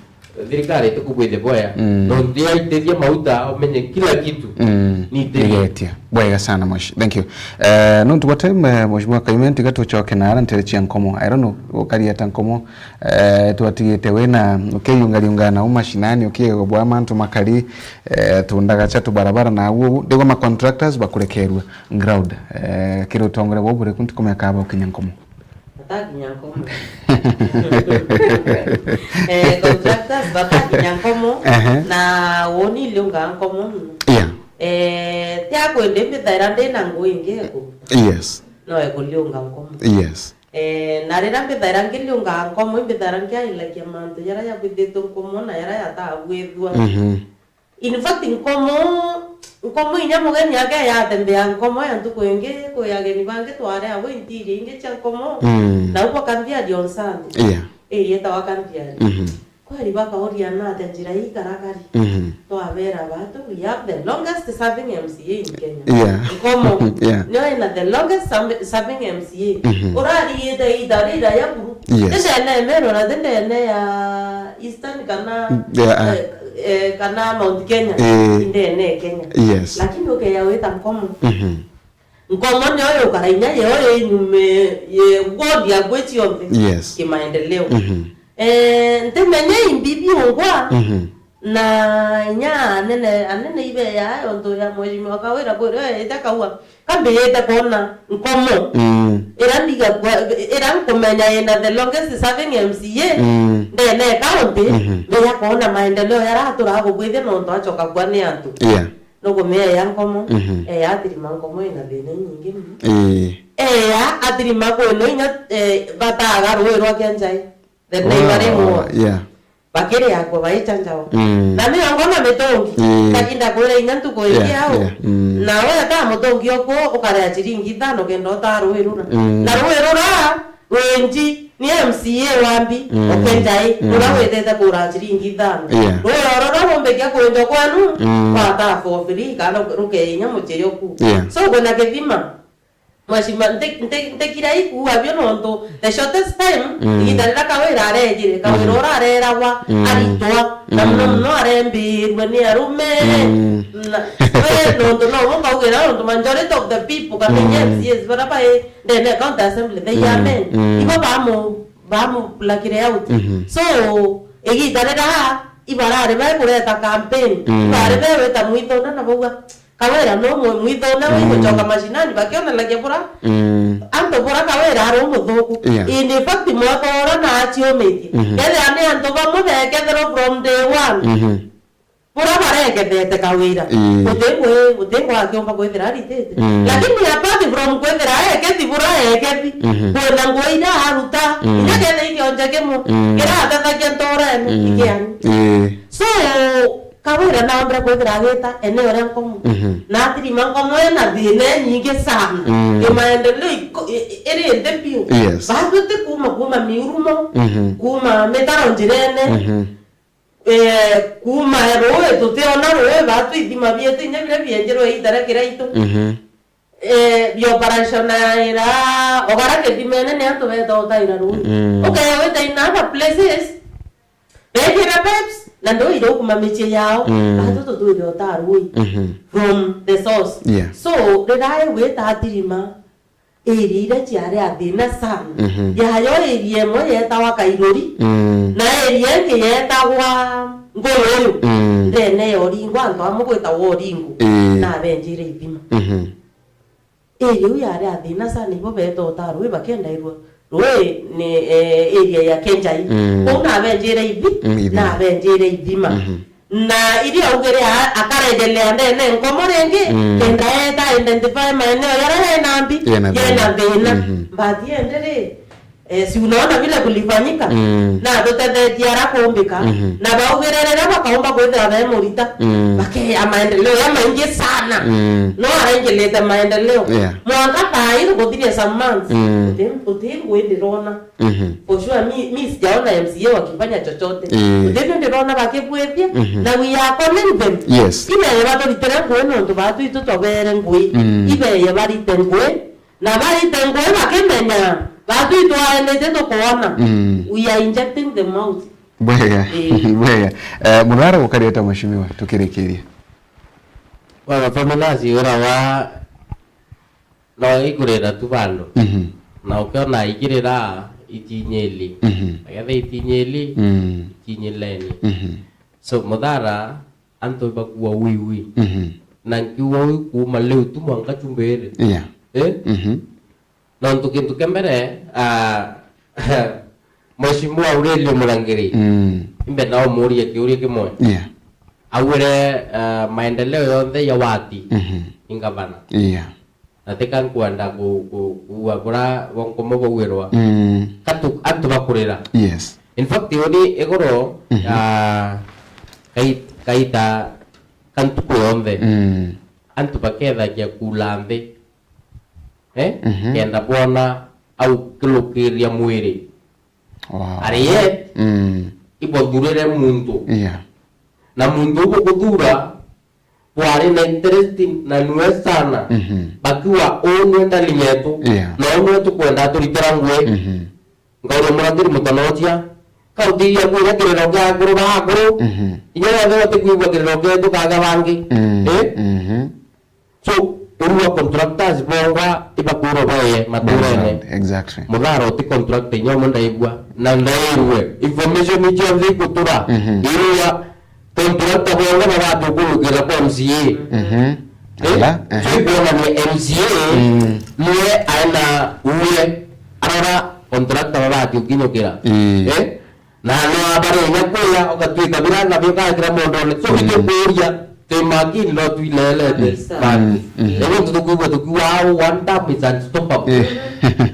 Thirikari itikubwithia bwea. Mm. Nontu yaitithia mauta, umenye kila kitu Mm. ni itithia. Igetia. Bwega sana, Mweshi. Thank you. Eh, nontu bwa time, eh, Mheshimiwa Kaime, tiga tucoke na ara ntere cia Nkomo. I don't know, ukari ata Nkomo, eh, twatigite wina, ukiyungariunga na u mashinani, ukigwa bwa mantu makari, eh, tundaga cha tubarabara na u, ndigwa ma contractors bakurekerua ground. Eh, kiri utongore bwa buriku ntikumeka aba ukinya Nkomo. Batakinya Nkomo. Eh, contractors batakinya Nkomo, Ehe. na woni iliunga Nkomo. Yeah. Eh, tia kwende mbithaira ndina ngui ingi eku. Yes. No ekuliunga Nkomo. Yes. Eh, na riria mbithaira ngiliunga Nkomo, imbithaira nkiailagia mantu jaria jabwithitwe Nkomo na jaria jatagwithua. Mhm. In fact, Nkomo, Nkomo inya mugeni ake yatembea Nkomo ya ntuku ingi, kwi ageni bangi twari abo interior ingi cia Nkomo, Mm. na ubo kanthia on Sunday. Yeah. Ii, yetawa kanthia. Mhm. Kweri bakauria na atia njira ii karakari. Mhm. Twabera batu, we have the longest serving M C A in Kenya. Yeah. Nkomo. Yeah. Nio ina the longest serv-, serving M C A. Mhm. Urarigite ita rira ya buru. Yes. Ti ndene ya Meru na ti ndene ya Eastern kana, Yeah, ah. eh, eh, kana Mount Kenya, Eh. indene Kenya. Yes. Lakini ukeya wita Nkomo. Mhm. Nkomo nio yukara inya yeo inyume ye ward ya gwe cionthe Yes. kimaendeleo. Mhm. Eh, ntimenye imbi biungwa Mhm. na inya anene, anene ibeya ontu ya mheshimiwa Kawira Kawira ite kaua. Kambiyite kwona Nkomo. Mm. Ira ndiga kwa, ira nkumenya ina the longest serving M C A Mm. ndene ya county, Mhm. mbeya kwona maendeleo yara aturaga kubwithia nontu acoka kwa ni antu. Yeah. Nukumea ya Nkomo, Mhm. eya atirima Nkomo ina thina inyingi muno. Ii. Eya atirima kwino inya, eh, bataga rui rwa Kenjai. The neighboring ward. Yeah. Bakiri akwa baicha njao. Mm. Na miongo na mitungi. Mm. Lakini ndakwira inya ntuku Yeah, ingi au. Yeah. Mm. Na we ta mutungi okwo ukarea chiringi ithano kenda utaa rui rura. Mm. Na rui rura, winji, ni M C A wa mbi, Mm. okenjai, Mm. ura withite kura chiringi ithano. Yeah. Rui rura rumbikia kwinjwa kwanu, Mm. kwataa for free, kana ruke inya muchiri oku. Yeah. So, kwina kithima. Mheshimiwa, nti-, nti-, ntikira ikuua bio nontu the shortest time, Mm. ihinda riria Kawira arejire, Kawira Mm. ura areragwa, Mm. aritwa, na muno Mm. muno arembirwe ni arume. Mm. Na, we, nontu no bo nkaugira, nontu majority of the people, kana Mm. inya M C As, baria bai ndene ya county assembly, they are Mm. men. Mm. Ibo bamu-, bamupulakire out. Mhm. So, igiita riria ibarari bai kureta campaign, Mm. ibarari bai gwita mwithona na bauga, Kawira no mwe-, mwithone Mm. wigucoka mashinani, bakionanagia bura. Mm. Antu bura Kawira ari umuthuku. Yeah. In fact, mwaka ura na aciumitie. Mhm. Kethira ni antu bamwe bekethirwa from day one. Mhm. Bura barekethete Kawira. Ii. Guti ngui, guti ngui akiumba kwithira aritite. Mm. Lakini apart from kwithira ekethi bura ekethi, Mhm. kwina ngui iria aruta, Mm. inya kethira ikionje kimwe, Mm. kiratethagia nturene, Mm. ikiani. Ii. So, Kawira naombire kwithira agita eneo ria Nkomo. Mhm. Na atirima Nkomo ena thina inyingi sana. Mm. Imaendeleo iko-, i-, i-, iri nthi biu. Yes. Batwi ti kuma, kuma miurumo, Mhm. kuma mitaro njirene, Mhm. eh, kuma rui, tutiona rui, batwi ithima bietu inya biria bienjirwe iita ria Kiraitu. Mhm. Eh, bioperation ira, ogara kithimene ni antu beta utaira rui. Mm. Ukaya wita in other places, bekira pipes, na ndui irukuma micii yao, Mm. batu tutwire utaa rui Mhm. from the source. Yeah. So, riria igwita atirima, area iria ciari a thina sana. Mhm. Yayo area imwe yetawa Kairuri, Mm. na area ingi yetagwa Nguruyu. Mm. Ndene ya Oringo, antu amwe gwitagwa Oringo, Ii. na abenjire ithima. Mhm. Area iu yari a thina sana, ibo beeta utaa rui bakendairwa rui ni, eh, area ya Kenjai. Mm. Kuu nabenjire ithi-, Mm, ithima. nabenjire ithima. Mhm. Na iria augire a-, akarejelea ndene nkomo ringi, Mm. kenda eta identify maeneo yaria yena mbi, Yena yena thina. thina. Mhm. But yende ri, eh, si unaona vile kulifanyika? Mm. Na tutethetie ara kumbika. Mhm. Na baugire riria bakaumba kwithira be murita, Mm. bakea maendeleo ya maingi sana. Mm. No araingilite maendeleo. Yeah. Mwanka thaa ii guthiria some months. Mm. Uti, uti ngui ndirona. Mhm. For sure, mi, mi sijaona M C A wakifanya chochote. Eh. Ndivyo ndiraona bakibwithia, Mhm. na we are calling them. Yes. Ibeye baturitire ngui nontu batu itu twabere ngui. Mm. Ibeye barite ngui, na barite ngui bakimenya, batu itwaenete tukoona. Mm. We are injecting them out. Bwega, Eh. bwega. Eh, Muthara gukarite mheshimiwa, tukirikirie. Baba Family Nurse wira wa No ikurira tu bandu. Mhm. Na ukiona ikirira, itinyili. Mhm. Agetha itinyili, Mm. itinyileni. Mhm. So, Muthara, antu bakua wiwi. Mhm. Na nkiuga wi kuuma liu tu mwanka chumbiri. Yeah. Eh? Mhm. Nontu kintu kia mbere, ah, Mheshimiwa Aurelio Murangiri, Mm. imbe nao muurie kiuria kimwe. Yeah. Augire, ah, maendeleo yonthe ya wati Mhm. ni ngavana. Yeah. Na tika nkwenda ku-, ku-, kuua bura bonkomo baugirwa. Mm. Katu-, antu bakurira. Yes. In fact, uni igoro, Mhm. ah, kai-, kaita ka ntuku yonthe. Mm. Antu bakethagia kula nthi. Eh? Mhm. Kenda bwona au kilukiria mwiri. Wow. Ari yet, Mm. ibothurire muntu. Yeah. Na muntu ugukuthura, bwari na interest na niwe sana. Mhm. Bakiwa uu niwe ndani yetu. Yeah. Na uu niwe tukwenda turitira ngui. Mhm. Ngauria Murangiri Mutanochia, kautiria kwira kiriro kia akuru ba akuru. Mhm. Inya wethe utikwigua kiriro kietu kaga bangi. Mm. Eh? Mhm. So, urua contractors bongwa ibakwirwa baye maturene. Exactly. Muthara uti contractor inya umwe ndaigua. Na ndairwe. Information icio nthi ikutura. Mhm. Irua contractor bongwa babati ukurukira kwa M C A. Mhm. Eh? Ala, So, ehe. ikwonania M C A Mm. niwe aena uwe. Arora contractor babati ukinyukira. Ii. Eh? Na no abare inya kuya, ugatwika bira nabio gakira mondone. So, Mm. itukuria, twi makini no twilelete. Kabisa. Bati. Mm, mhm. Ego ntu tukwigua tukiuga, "Ah, one term is unstoppable." Eh.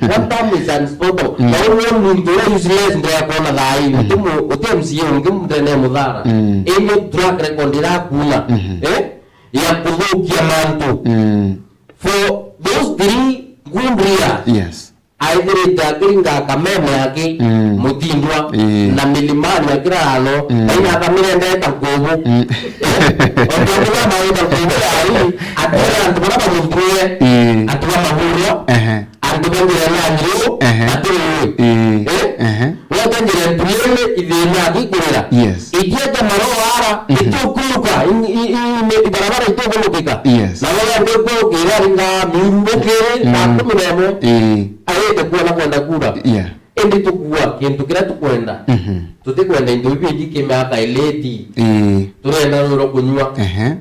One term is unstoppable. Mm. Na uwe muntu uria useless ndio akona thai. Mm. Uti mu-, uti M C A ungi mutene Muthara. Mm. Inyo track record irakuna. Mhm. Eh? Ya kuthukia mantu. Mm. For those three good years, Yes. aithirite akiringa kameme aki Mm. Mutindwa Ii. na milimani akirano, Mm. aina akamirendeta nkubu. Mm. Ontu antu bamaita nkubu yai, atira antu bara bamuthuire, Ii. antu bamahurwa, Ehe. antu ba njira na njiru, Ehe. atiri. Ii. Eh? Ehe. Wote njira mpurene ithina akikurira. Yes. Itia ja maroara, Mhm. itukuruka, i, i, i, i, ibarabara itukurukika. Yes. Na wala ndio kwa kira ringa miuru bukiri, Mm. saa kumi na imwe. Ii. Aite kuona kwenda kura. Yeah. Indi tukua kintu kiria tukwenda. Mhm. Tutikwenda into bibi bingi kimiaka ileti. Ii. Turenda rwiro kunyua. Ehe.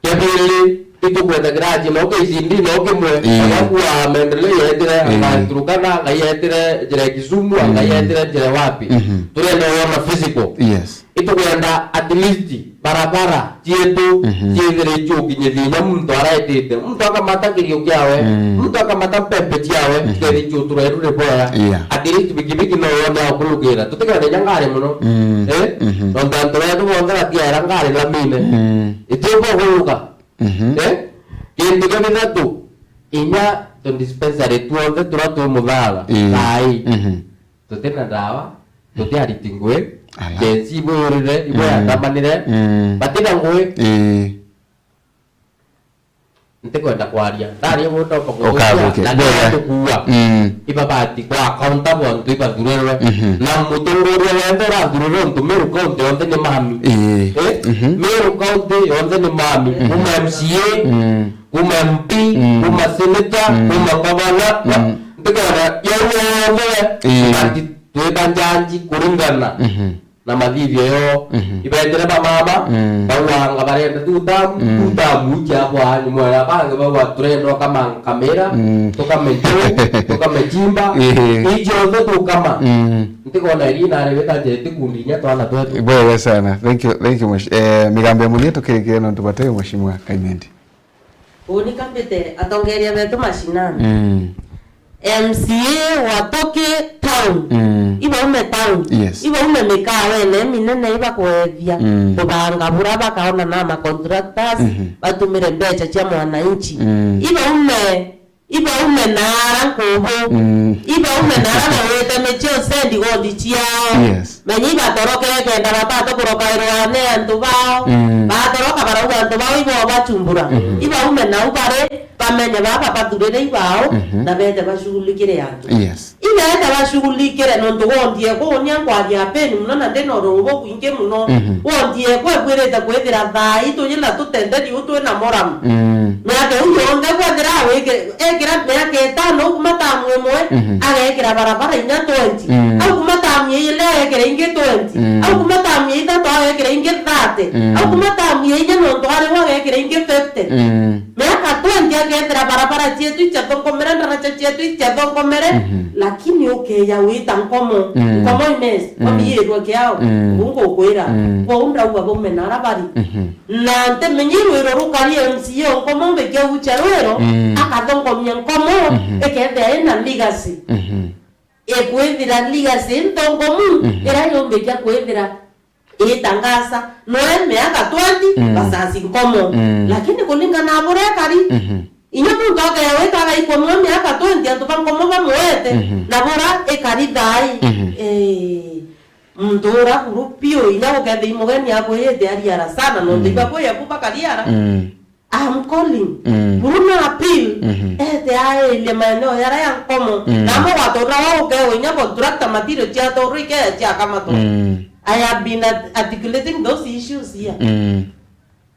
Kia biri, itukwenda kiraji no K C D no kimwe. Ii. Agakua maendeleo yetire, Ii. anga Turkana, anga yetire njira ya Kisumu, anga Ii. yetire njira wapi. Mhm. Turenda wona physical. Yes. Itukwenda at least barabara cietu Mhm. ciithiritue ukinyithia inya muntu araetite. Muntu akamata kirio kiawe, Mm. muntu akamata mpempe ciawe, Mhm. kethithua utura iru riboya. Yeah. At least bikibiki no wone akurukira. Tutikwenda inya ngari muno. Mm. Eh? Mhm. Nontu antu betu bonthe batiaera ngari lamine. Mm. Itiumba kuruka. Mhm. Eh? Kintu kia bithatu, inya tu dispensary tuonthe turia twi Muthara, Ii. thaa ii. Mhm. Tutina ndawa, tuti ariti ngui, Ala. Gen Z ibwirire, ibwe Mm. yatamanire, Mm. batina ngui. Ii. Ntikwenda kwaria. Ndaria gundu Ukagukia. na Bwega. Tukua. Mm. Ibabati kwa accountable antu ibathurirwe. Mhm. Na mutongoria wenthe urathurirwe untu Meru County yonthe ni mami. Ii. Eh? Mhm. Meru County yonthe ni mami. Mhm. Kuma M C A, Mm. kuma M P, Mm. kuma senator, Mm. kuma governor. Mm. Ntikwenda yau yonthe. Ii. Bati Twita njanji kuringana Mhm. na mathithio yoo. Mhm. Ibeetire ba mama, mm, bauanga barenda tu tamu, mm, tu tamu icia bwa ni mwana bangi bauga turenda ukama nkamira, mm, tukame njuu, tukame chimba, ehe, icio nthe tukama. Mm. Ntikona iri nari wita njeti kundi inya twana twetu. Bwega sana. Thank you, thank you, mwesh-, eh, migambo ya muthia tukirikire nontu bateu mheshimiwa Kaimendi. Uni kambite atongeria betu mashinani. Mm. M C A wa Toki town. Mm. Ibaume town. Yes. Ibaume mikawene minene ibakwethia, mm, kubanga bura bakaona na ma contractors, mhm, batumire mbeca cia mwananchi. Mm. Ibaume, ibaume naara nkubu. Mm. Ibaume naara bawite michio sendi gondi ciao. Yes. Menya ibatorokere kenda batata kurokairwa ni antu bao. Mm. Batoroka barauga antu bao ibo bachumbura. Mhm. Ibaume nau bari, bamenye baba bathurire ibao, mhm, na bete bashughulikire antu. Yes. Ibete bashughulikire nontu wondie kuunia nkwaria pain muno na ndina ururu bubwingi muno. Mhm. Wondie kwebwirite kwithira thaa ii tuji na tutenderi u twina moramu. Mm. Miaka iu yonthe kwethira wike-, ekira miaka itano au kuma tamu imwe, mhm, agekira barabara inya twenty. Mm. Au kuma tamu ya ile agekira ingi twenty. Mm. Au kuma tamu ya ithatu agekira ingi thirty. Mm. Au kuma tamu ya inya nontu ari we agekira ingi fifty. Mm. Miaka twenty akethira barabara cietu icathongomere, ndaraca cietu icathongomere, mhm, lakini ukeya wita nkomo. Mm. Nkomo imes, mm, wamiirwe kiao. Mm. Ungu ukwira. Mm. Kwou ndauga baume nara bari. Mhm. Na ntimenyi rwiro rukari M C A o nkomo mbikia ucha rwiro, mm, akathongomia nkomo, mhm, ikethia ina legacy. Mhm. Ikwithira legacy nthongomu, mhm, ira yumbikia kwithira itangasa, noe miaka twenty, mm, basasi nkomo. Mm. Lakini kulingana na buria ekari, mhm, inya muntu akaya wita agaikomwa miaka twenty, antu ba nkomo bamwete, mhm, na bura ikari thai. Mhm. Eh, muntu ura kuru piu, inya gukethia imugeni akwiyite ariara sana, nontu, mm, ibakuya ku bakariara. Mm. I'm calling. Mm. Buru na appeal. Mhm. Ete aelie maeneo yara ya nkomo. Mm. Namo gwatorwa wa ukeo inya contractor material cia torwa ikeya cia kamato. Mm. I have been art-, articulating those issues here. Mm.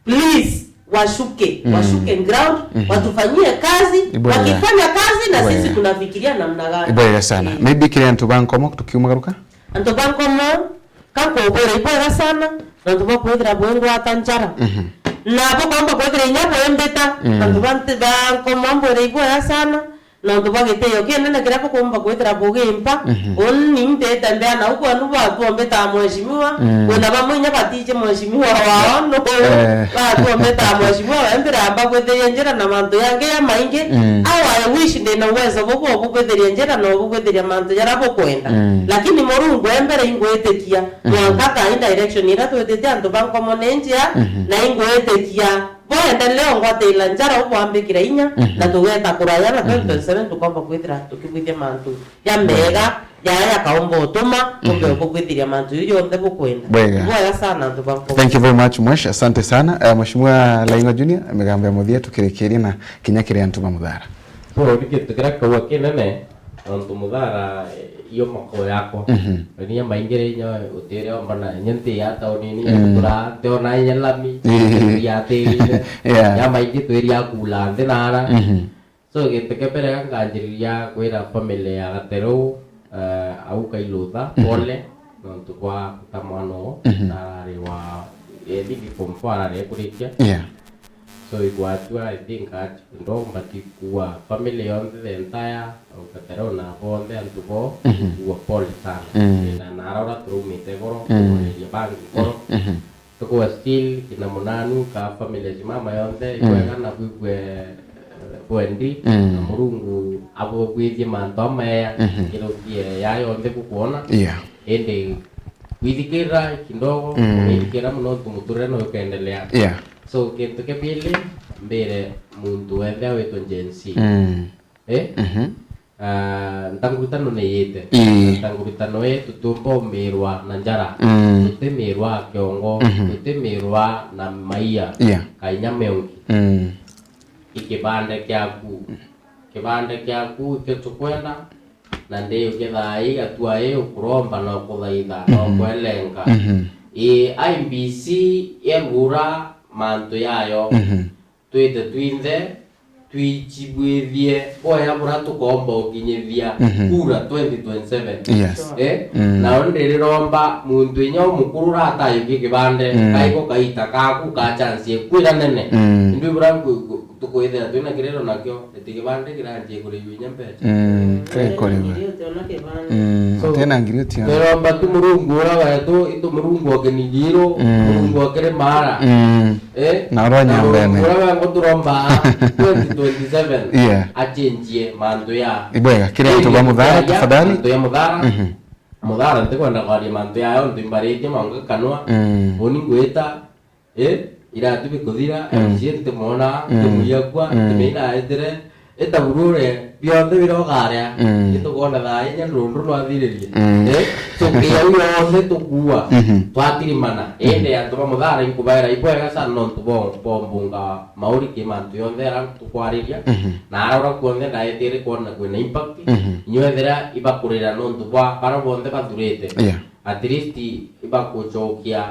Please, washuke, mm, washuke ground, mhm, watufanyie kazi, ibwega, wakifanya kazi na sisi, ibwega, tunafikiria namna gani. Ibwega sana. Eh. Maybe kiri antu ba nkomo tukiumagaruka? Antu ba nkomo, ka nkubwira ibwega sana, nontu bwa kwithira bwingwata njara. Mhm. Na bukomba kwithira inya bwimbita, mm, nontu ba nti-, ba nkomo mbwira ibwega sana, nontu bwa gitio kinene kiria bukumba kwithira bugimpa. Mhm. Uni ntitembea nau kwenu batwombita mheshimiwa, mm, kwina bamwe inya batiji mheshimiwa wao, no, eh, batwombita mheshimiwa, we mbiramba bwithirie njira na mantu yangi ya maingi. Mm. Au I wish ndina uwezo bubu bubwithiria njira na bubwithiria mantu jaria bukwenda. Mm. Lakini Murungu e mbere ingwitikia, mhm, mwanka kai direction iria twitite antu ba nkomo ni njia, mhm, na ingwitikia bwendelea ungwatira njara ubwambikira inya, mhm, na tugeta kuraya na, mhm, twenty twenty-seven tukomba kwithira tukibwithia mantu ja mega, jaya jakaumba utuma, mhm, umbe ubukwithiria mantu jau jonthe bukwenda. Bwega. Bwega sana antu ba nkomo. Thank you very much, Mwesh. Asante sana. Eh, Mheshimiwa Laing'o Junior, migambo ya muthia tukirikirie na kinya kiri antu ba Muthara. So, ni kintu kiria kaua kinene, nontu Muthara, eh, iyo mako yakwa. Mhm. Ria maingi ri inya utiri ombona, inya nti ya tauni, inya, mm, ntura, ntiona inya lami, ii, ya tiri. Yeah. Ya maingi twiri ya kula nthi nara. Mhm. So, gintu kia mbere nganjiriria kwira family ya Gateru, eh, au Kailutha, mhm, pole, nontu bwa kuta mwana oo, mhm, na arari wa, eh, I think form four arari ekurikia. Yeah. So, igwatua, I think, at, ndo mbati kuwa family yonthe the entire, au Gateru na bonthe antu bo, mhm, kuwa pole sana. Mm. Na, na arora turaumite goro, mm, kugeria bangi goro. Mhm. Tukuwa still kina Munanu ka family simama yonthe, mm, ikwega na bwigwe, eh, bwendi, mm, na Murungu abubwithie mantu amaya, mhm, kirukie ya yonthe bukwona. Yeah. Indi kwithikirira kidogo, mm, kwithikirira muno ntu muturire no ukendelea. Yeah. So, kintu kia pili, mbire muntu wenthe awitwe Gen Z. Mm. Eh? Mhm. Ah, ntangurutano ni yite. Ii. Ntangurutano i tutiumba umirwa na njara. Mm. Tutimirwa kiongo. Mhm. Tutimirwa na maia. Yeah. Kainya meongi. Mm. I kibande kiaku. Kibande kiaku ikio tukwenda, na ndi ukithaa i atua i ukuromba na ukuthaitha na, mhm, ukwelenga. Mhm. I I B C yarugura mantu yayo. Mhm. Twite twinthe, twichibwithie bwega buria tukoomba ukinyithia Mhm. kura twenty twenty-seven. Yes. Eh? Mm. Nao ndiriromba muntu inya umukuru uratayukie kibande, Mm. kaiko kaita kaku ka chance ekwira nene. Mm. Indui buria nku-, nku-, tukwithira twina kiriro nakio, eti kibande kiranjie kuriwa inya mbeca. Mm, kaikoriwa. Ngiri utiona kibande. Mm, So, utena ngiri utiona. Twiromba tu Murungu uria wetu, itu Murungu wa Kinigiro, Mm. Murungu wa Kirimara. Mm. Eh? Na uria Na nyambene. Murungu uria wengo turomba twenty twenty-seven Yeah. achenjie mantu ya. Ibwega, kiri antu ba Muthara, tafadhali. Mantu ya Muthara. Mhm. Muthara ntikwenda kwaria mantu yayo, ntimbaritie maunga kanwa. Mm. Uni ngwita, eh, iratu bikuthira, Mm. M C A ntimwona, Mm. ntimuiakua, Mm. ntimeira aitire, itaburure, bionthe biria ugaria, Mm. nitukwona thaa inya ndundu nwathiririe. Mm. Eh? So, kiau yonthe tukua, Mhm. twatirimana. Mhm. Indi antu ba Muthara inkubaira ibwega sana nontu bo, bo mbunga mauri ki mantu yonthe ara tukwariria. Mhm. Na ara ura kuonthe ndaetire kwona kwina impact. Mhm. Inywethira ibakurira nontu bwa bara bonthe bathurite. Yeah. At least ibakucokia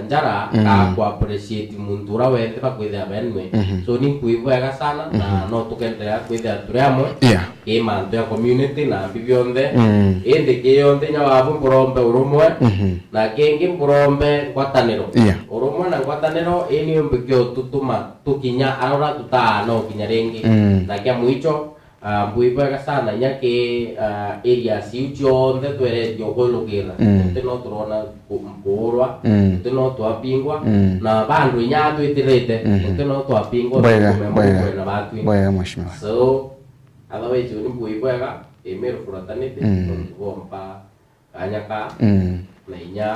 njara Mm. ka ku appreciate muntu ura wenthe bakwithira benwe. Mhm. So, ni nkwibwega sana, na Mhm. no tukendelea kwithira turi amwe Yeah. ki mantu ya community na mbi bionthe. Mm. Indi ki yonthe inya wabu mburombe urumwe, Mhm. na kingi mburombe ngwataniro. Yeah. Urumwe na ngwataniro, ii ni umbi kio tutuma tukinya arora tutaa no kinya ringi. Mm. Na kia mwicho, Ah, mbui bwega sana, inya ki, ah, areas iu cionthe tweretio kwilukira. Mm. Tuti no turona ku-, kuurwa, Mm. tuti no twapingwa, Mm. na bandu inya twitirite, Mhm. tuti no twapingwa, Bwega, tukumenya bwega. Kwena batwi. Bwega, mheshimiwa. So, otherwise, ni mbui bwega, i Meru fraternity, Mm. nontu bompa kanya ka, Mm. na inya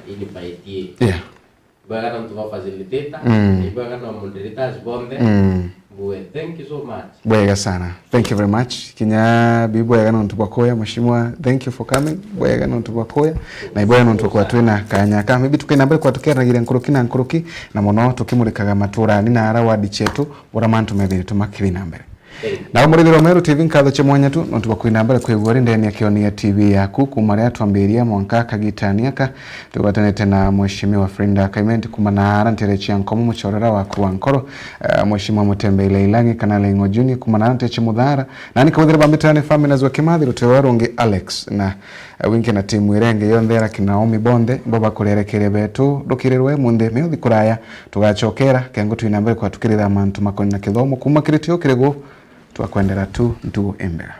invite. Yeah. Bwega nontu bwa facilitator, Mm. ni bwega na moderators bonthe. Mm. Mbue, thank you so much. Bwega sana. Thank you very much. Kinya bi bwega nontu bwa kuya, mheshimiwa. Thank you for coming. Bwega nontu bwa kuya. Na ibwega nontu kwa twina kanya ka. Maybe tukaina mbere kwa tukiaranagira nkuruki na nkuruki, na muno tukimurikaga maturani na ara ward cietu, bura mantu methirite makithii na mbere. Nao murithirwa Meru T V, nkatho cia mwanya tu nontu bwa kwina mbere kwigua ri ndeni ya kioni ya T V yaku. Kuma riria twambiria mwanka kagitani aka, tugwatanite na Mheshimiwa Frinda Kaimenti kuma na ara ntere cia Nkomo, muchorera waku wa nkoro, eh, Mheshimiwa Mutembei Leilangi kana Leng'o Junior kuma na ara ntere cia Muthara, nani Kabuthira Bambitani Faminas wa Kimathi, ruteo rwa rungi Alex na, eh, winke na timu irenge yonthe ya Kinaomi bonthe bo bakurerekeria betu rukirirwe munthi miuthi kuraya. Tugacokera, kengo twina mbere kwa tukirira mantu makonina kithomo kuma kiri tio kirigu, twakwendera tu ntugu imbega.